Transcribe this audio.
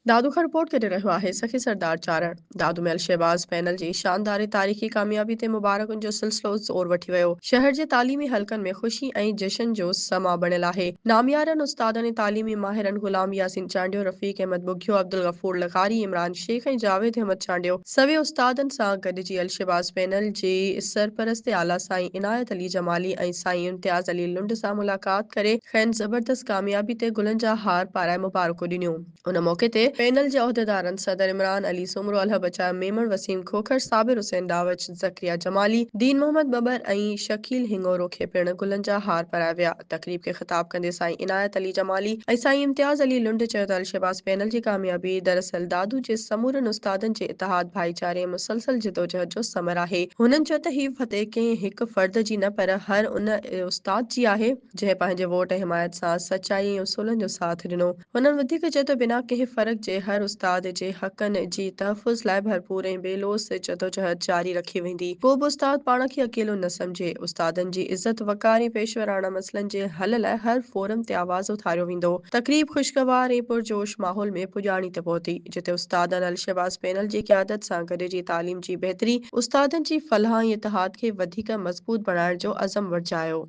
دادو کان رپورٽ ڪري رهيو آهي سخي سردار چارڻ. دادو ۾ الشهباز پينل جي شاندار ۽ تاريخي ڪاميابي تي مبارڪن جو سلسلو زور وٺي ويو. شهر جي تعليمي حلقن ۾ خوشي ۽ جشن جو سما بڻيل آهي. ناميارن استادن ۽ تعليمي ماهرن غلام ياسين چانڊيو، رفيق احمد ٻگهيو، عبدالغفور لغاري، عمران شيخ ۽ جاويد احمد چانڊيو سوين استادن سان گڏجي الشهباز پينل جي سرپرست اعليٰ سائين عنايت علي جمالي ۽ سائين امتياز علي لنڊ سان ملاقات ڪري کين زبردست ڪاميابي تي گلن جا هار پارائي مبارڪون ڏنيون. ان موقعي تي پينل جي عهديدارن صدر عمران علي سومرو، الهه بچايو ميمڻ، وسيم کوکر، صابر حسين ڏاوچ، زڪريا جمالي، دين محمد ٻٻر ۽ شڪيل هڱورو کي پڻ گلن جا هار پارايا ويا. تقريب کي خطاب ڪندي سائين عنايت علي جمالي ۽ سائين امتياز علي لنڊ چيو ته الشهباز پينل جي ڪاميابي دراصل دادو جي سمورن استادن جي اتحاد، ڀائيچاري ۽ مسلسل جدوجهد جو ثمر آهي. هنن چيو ته هي فتح ڪنهن هڪ فرد جي نه پر هر ان استاد جي آهي، جنهن پنهنجي ووٽ ۽ حمايت سان سچائي ۽ اصولن جو ساٿ ڏنو. هنن وڌيڪ چيو ته بنا ڪنهن فرق جي هر استاد جي حقن جي تحفظ لاء ڀرپور ۽ بي لوث جدوجهد جاري رکي ويندي. ڪو به استاد پاڻ کي اڪيلو نه سمجهي. استادن جي عزت، وقار ۽ پيشوراڻا مسئلن جي حل لاء هر فورم تي آواز اٿاريو ويندو. تقريب خوشگوار ۽ پرجوش ماحول ۾ پڄاڻي تي پهتي، جتي استادن الشهباز پينل جي قيادت سان گڏجي تعليم جي بهتري، استادن جي فلاح ۽ اتحاد کي وڌيڪ مضبوط بڻائڻ جو عزم ورجايو.